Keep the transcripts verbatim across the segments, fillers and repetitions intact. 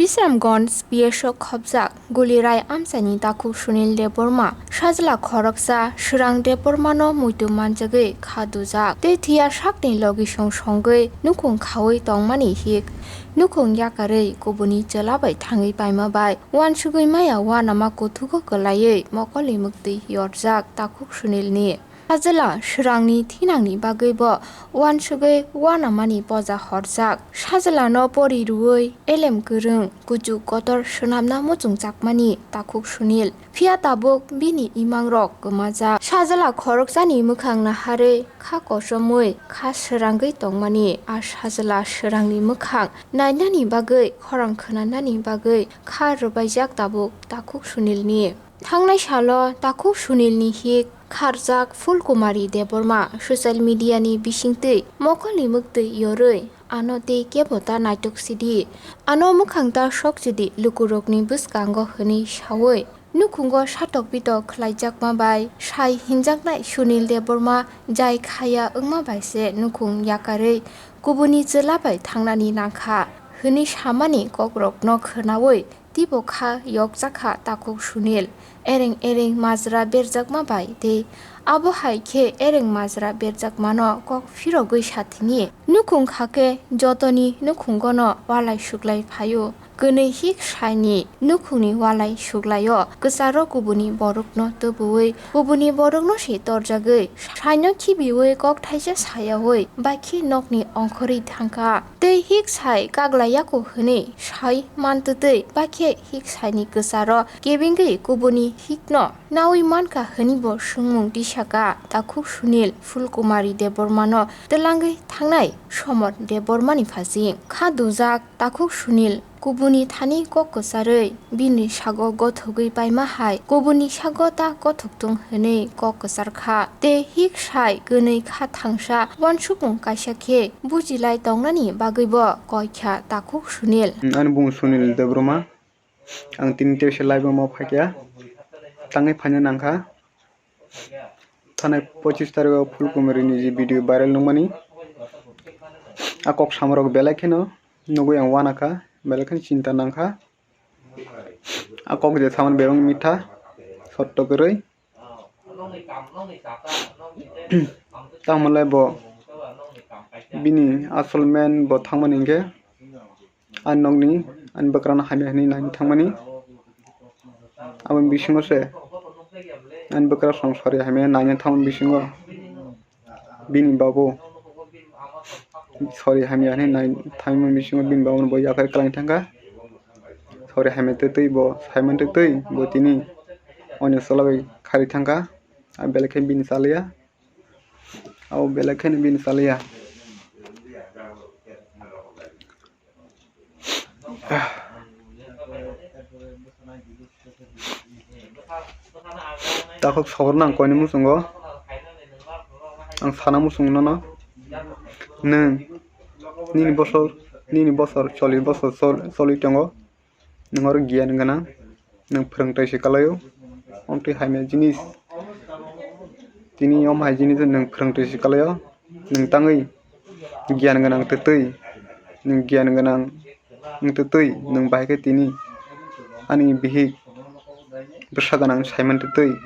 Bisramganj P S o khopjak gulirai amchaini takhuk Sunil Debbarma, sajla khoroksa Swrang Debbarmano muitu manjagwi kha dujak tei thwiya sakni logisong songwi nukhung khaui tongmani hik nukhung yakarwi kubuni chwla bai thangwi paima bai uansugwi maya uanama kuthugo kwlaiwi mokolni mwktwi yorjak takhuk Sunilni. Sajla Swrangni thinangni bagwi bo uansugwi uanamani poja horjak. Sajlano pori rwui elem kwrwng, kuchuk kotor swnamna muchungjakmani takhuk Sunil. Phiya tabuk bini imangrok kwmajak. Sajla khoroksani mwkhang naharwi kha kochomwi, kha swrangwi tongmani. A sajla Swrangni mwkhang nainani bagwi, khorang khwnanani bagwi kha rwbaijak tabuk takhuk Sunilni. Thangnai salo takhuk Sunilni hik kharjak Phulkumari Debbarma social media ni bisingtwi mokolni mwktwi yorwi ano tei kebo ta naitok sidi. Ano mwkhang ta sok sidi lukurokni bwskango hwnwi saui nukhungo satok bitok khlaijakma bai sai hinjaknai Sunil Debbarma jai khaya wngma bai se nukhung yakarwi kubuni chwla bai thangnani nangkha hwnwi samani kokrokno khwnaui teibo kha yokjakha takhuk Sunil. Ereng ereng majra berjakma bai tei abo hai khe ereng majra berjakmano kok phirogwi sathini. Nukhung kha khe jotoni nukhungono walai suklai phaio. Kwnwi hik saini nukhungni walai suklaio. Kwcharo kubuni borokno tubuwi kubuni borokno se torjagwi saino khibiwi kok thaisa sayaui bakhe nokni ongkhorwi thangkha. Tei hik sai kaglaiyaku hwnwi sai mantwtwi bakhe hik saini kwcharo kebengwi kubuni hikno naui mankha hwnwi bo swngmung tisaka takhuk Sunil Phulkumari Debbarmano twlangwi thangnai Somot Debbarmani phasing. Kha dujak takhuk Sunil kubuni thani kok kwcharwi bini sago gothogwi paima hai kubuni sago ta gothok tong hwnwi kok kwchar kha. Tei hik sai kwnwi kha thangsa uansukmung kaisa khe bujilai tongnani bagwibo koi kha takhuk Sunil. Ani bumung Sunil Debbarma. Ang tini teisa live-o ma phaikha. Tangwi phaina nangkha. Thanai pochis tarikh o Phulkumari ni je video viral nungmani. A kok samarok belai kheno nugwi ang uanakha, belai kheno chinta nangkha. A kok je samani bebak mitha, sotto kwrwi. Tamo le bo bini asol main bo thangmani hinkhe ani nokni, ani bwkrano hamya hinwi naina thangmani. Aboni bisingo se ani bwkrasong sori hamya naina thangmani bisingo bini babu sori hamya hinwi nai thangmani bisingo bini babuno bo yakarwi kwlangwi thangkha. Sori hamya twtwi bo saimantwtwi bo tini oino chwla bai kharwi thangkha. A belai khe bini chaliya. Abo belai kheno bini chaliya. Takhuk soborno ang koini muchungo, ang sana muchungo nono, nwng nini bosor, nini bosor, chollish bosor chol-, choli tongo. Nwng oro giyan gwnang, nwng phwrwngtwi se kalaio. Omtwi hamya jinis, tini omo hai jinis nwng phwrwngtwi se kalaio. Nwng tangwi giyan gwnang twtwi, nwng giyan gwnang wng twtwi, nwng bahai khe tini ani bihik bwsa gwnang saimantwtwi.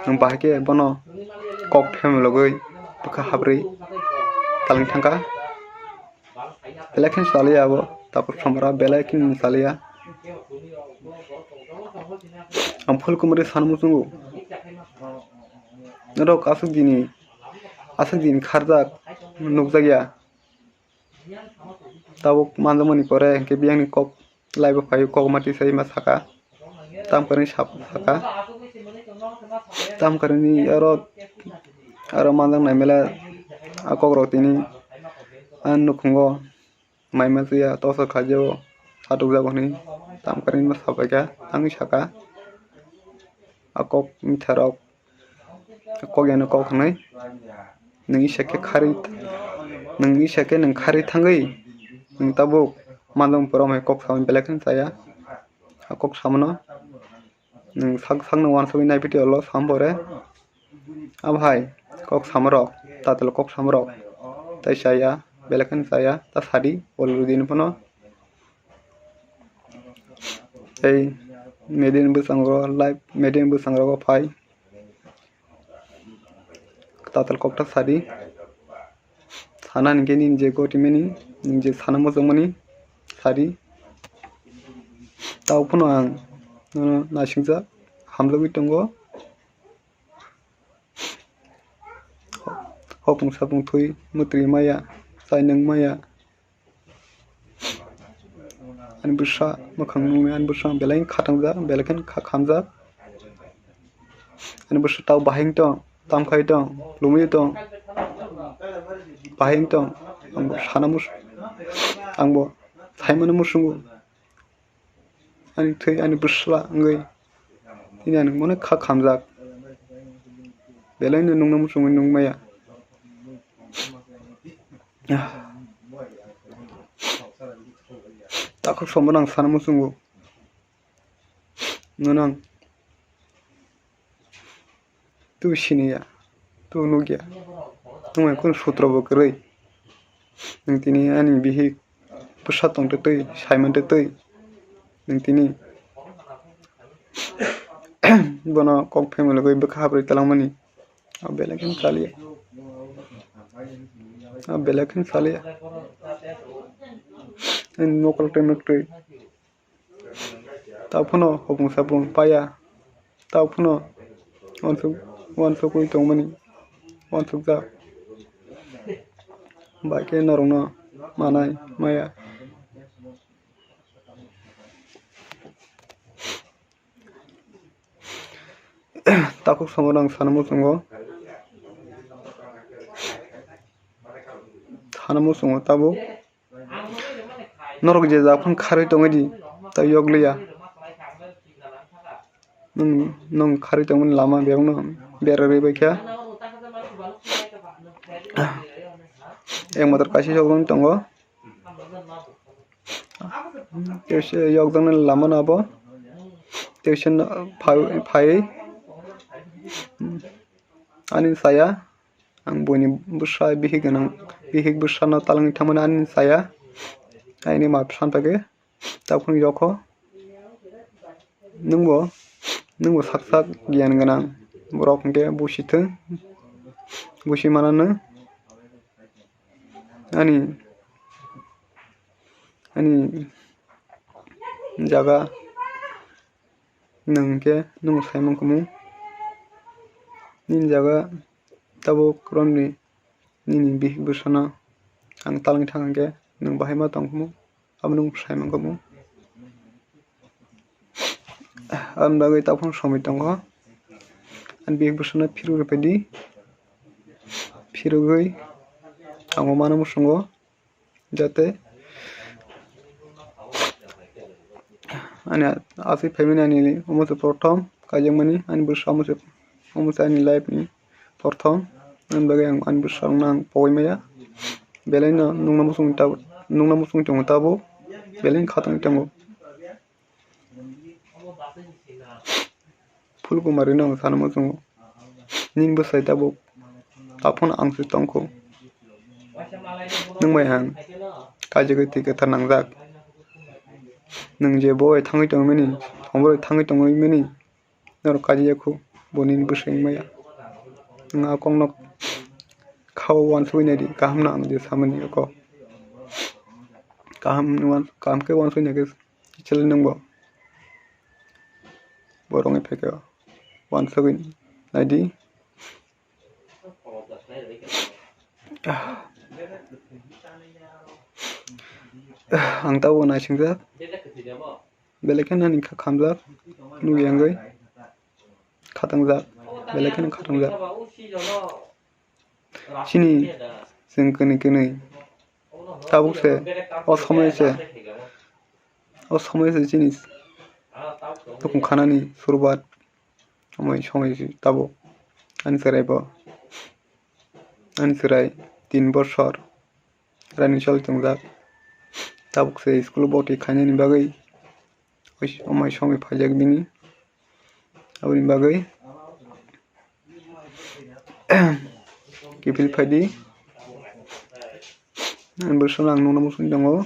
Nwng bahai khe bono kok phemalogwi bwkha habrwi talwng thangkha. Belai kheno chaliya abo, takhuk somora belai kheno chaliya. Ang Phulkumari sana muchungo. Norok aswk dini, aswk dini kharjak, nukjakya. Tabuk manjakmani pore hinkhe biyangni kok live-o phaio, kok mati sai ma saka. Tam kwrwngni sap-, saka. Tam kwrwngni oro, oro manjaknai mele a kokrok tini a nukhungo mai masuya toso khaijao satukjak hwnwi tam kwrwngno sabaikha tangwi saka. A kok mitharok kok yani kok hwnwi nwng isa khe kharwi, nwng isa khe nwng kharwi thangwi nwng tabuk manjakmani pore omo hai kok samani belai kheno chaya. A kok samano nwng sak sakno uansugwi nai video lo sam pore. Abo hai kok samarok, tatal kok samarok tai chaya, belai kheno chaya, ta sadi, ol rwdi nw phano. Tei median bwskango live median bwskango phai. Tatal kokta sadi. Sana hinkhe nini je goti mani, nini je sana muchung mani sadi. Tao phano ang nono naisingjak hamjagwi tongo. Hopung sapung thwi mwtwi maya, chai nwng maya. Ani bwsa mwkhang nuknwi ani bwsa belai khatangjak, belai kheno kha-, khamjak. Ani bwsa tao bahai wng tong, tamkhai tong, lumwi tong, bahai wng tong. Angbo sana mus-, angbo saimano musungo. Ani thwi ani bwsla wngwi tini ani mone kha khamjak. Belaino nungna muchungwi nung maya. Takhuk sombona ang sana muchungo. Nono ang tu siniya, tu nukya, nwng bai kunu sutro bo kwrwi. Nwng tini ani bihik bwsa tongtwi twi, saimantwi twi, nwng tini bono kok phaimani bagwi bwkha habrwi twlangmani. A belai kheno chaliya, a belai kheno chaliya. Ani mokol twi mwktwi. Tao phano hopung sapung paya. Tao phano uansuk, uansukwi tongmani. Uansukjak. Bai khe norokno manai maya. Takhuk sombona ang sana muchungo. Sana muchungo tabuk. Norok je jak phano kharwi tongwi di, tei yokliya. Nwng, nwng kharwi tongmani lama bebakno berarwi baikha. Ek mator kaisa yokjaknai tongo. Tei se yokjaknai lama no abo. Tei se no phai, phai. Ani saya. Ang buini bwsa bihik gwnang, bihik bwsano talangwi thangmani ani saya. Aini ma bwsano phaikhe takhuk yokho. Nwngbo, nwngbo sak sak giyan gwnang borok hinkhe busi thung, busi mananw. Ani, ani jaga nwng hinkhe nwng sai mankhumu. Nini jaga tabuk romni nini bihik bwsano ang talangwi thang hinkhe nwng bahai ma tongkhumu, abo nwng sai mankhumu. Aboni bagwi takhuk somoi tongo, ani bihik bwsano phirwi rwphaidi, phirwi ang o mano muchungo. Jate ani aswk phaimani ani omo se prothom kaijakmani ani bwsa omo se, omo se ani life ni prothom ani bagwi ang ani bwsarokno ang pogwi maya belaino nungna muchungwi tabuk nungna muchungwi tongo tabuk belaino khatangwi tongo. Phulkumari no ang sana muchungo. Nini bwsai tabuk. Taphano ang se tongkhu. Nwng bai ang kaijagwi twi kwthar nangjak. Nwng je bo bai thangwi tongmani, omo bai thangwi tongmani. Norok kaijak ya khu, bo nini bwsai wng maya. Nwng a kokno kha o uansugwi naidi, kaham no ang je samani o kok. Kaham ni uan-, kaham khe uansugwi naikhe. Chwlwi nwngbo borokni phaikhe uansugwi naidi. Ang tabuk naisingjak, belai kheno ani kha khamjak, nukya wngwi khatangjak, belai kheno khatangjak. Chini chwng kwnwi kwnwi tabuk se o somoi se, o somoi se chini tongkha nani surubat, omo somoi se tabuk ani chwrai bo, ani chwrai tin bosor raini choli tongjak, tabuk se school o bwtwi khainani bagwi. Omo hai somoi phaijak bini, aboni bagwi kiphil phaidi. Ani bwsano ang nukna muchungwi tongo.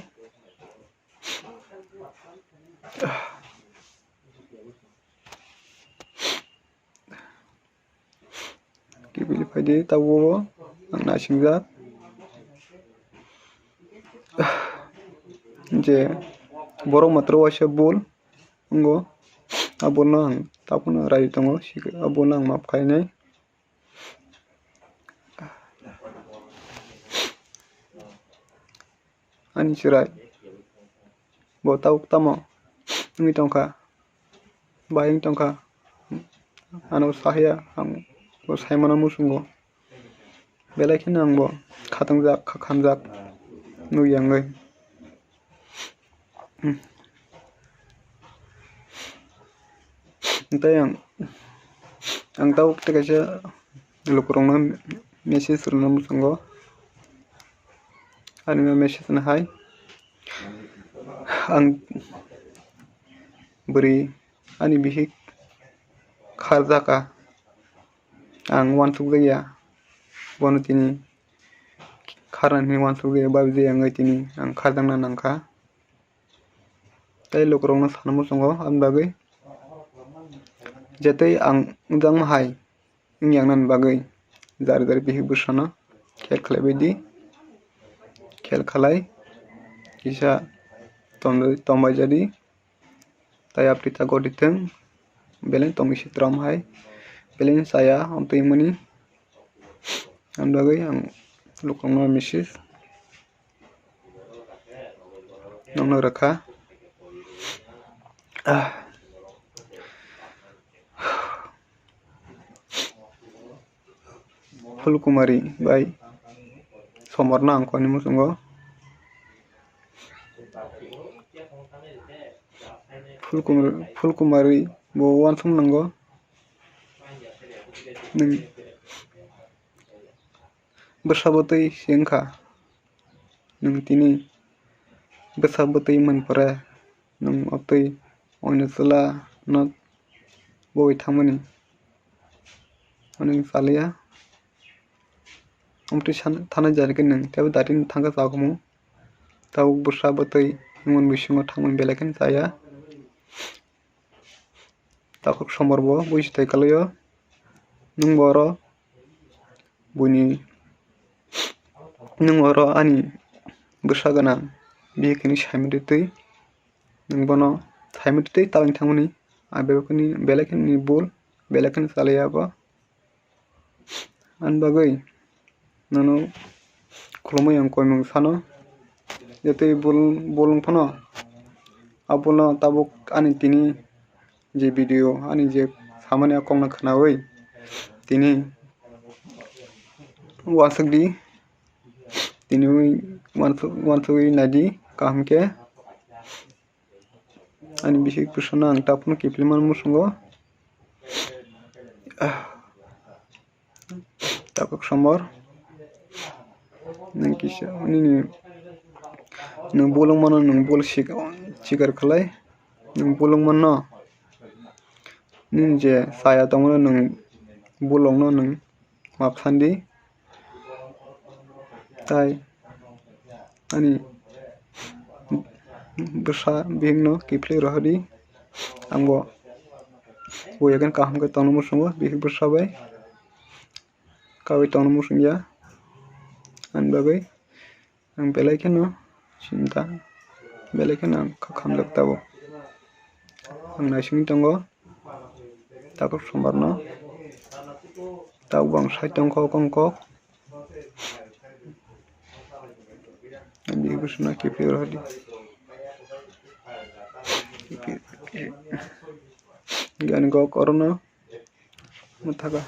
Kipili phaidi tabuk o ang naisingjak je borok matwr waisa bul wngo. Abono ang tabukno raida tongo, abono ang maaf khainai. Ani chwrai bo tabuk tamo wngwi tongkha, bai wngwi tongkha, ano sahiya ang bo saimano muchungo, belai kheno ang bo khatungjak, kha-, khamjak nukya wngwi. Tei ang, ang tabuk tei kaisa lukurokno message rwna muchungo. Ani o message no hai, ang bwrwi ani bihik kharjaka, ang uansukjakya, bono tini kharnani hwnwi uansukjakya, babidi wngwi tini ang kharjakna nangkha. Tei lukurokno sana muchungo aboni bagwi, je tei ang wngjakma hai wngya wngnani bagwi jari jari bihik bwsano khel khlaibaidi, khel khlai kisa tongbaijadi, tei apri ta gotithwng, beleng tongwi sitrom hai, beleng chaya, amtwi wngmani. Ang bagwi ang lukurokno message nokno rwkha. Ah. Phulkumari bai Somorno ang koni muchungo. Phulkumari, Phulkumari bo uansuk nango. Nwng bwsa bwtwi se wngkha. Nwng tini bwsa bwtwi man pore nwng o twi oino chwla no boi thangmani. Nwng chaliya. Omtwi san-, thana jani khe nwng teibo darini thangkha chakumu. Tabuk bwsa bwtwi nwng bisingo thangmani belai kheno chaya. Takhuk somor bo buisi thai kalaio. Nwng bo oro buini, nwng oro ani bwsa gwnang bihik hwnwi saimani twi, nwng bono saimani twi talai thangmani, a bebak hwnwi belai kheno ni bul, belai kheno chalai abo. Ani bagwi nono khulumui ang koimung sano, je twi bul-, bul wng phano, abono tabuk ani tini je video, ani je samani a kokno khwnaui tini uansukdi, tini uansuk-, uansugwi naidi kaham khe. Ani bihik bwsano ang tabukno kiphilwi mano muchungo. Takhuk somor, nwng kisa nini, nwng bul wng mano, nwng bul sik-, sikar khlai, nwng bul wng mano, nini je chaya tongmano nwng bul wngno nwng map sandi. Tai ani bwsa bihikno kiphilwi rohordi, ang bo buya khe kaham khe tongna muchungo, bihik bwsa bai kaui tongna muchungya. Ani bagwi ang belai kheno chinta, belai kheno ang kha-, khamjak tabuk. Ang naisingwi tongo takhuk somorno. Tabuk ang sai tongkha kok wng kok. Ani bwsano kiphilwi rohordi. Gani kok orono mwthaka.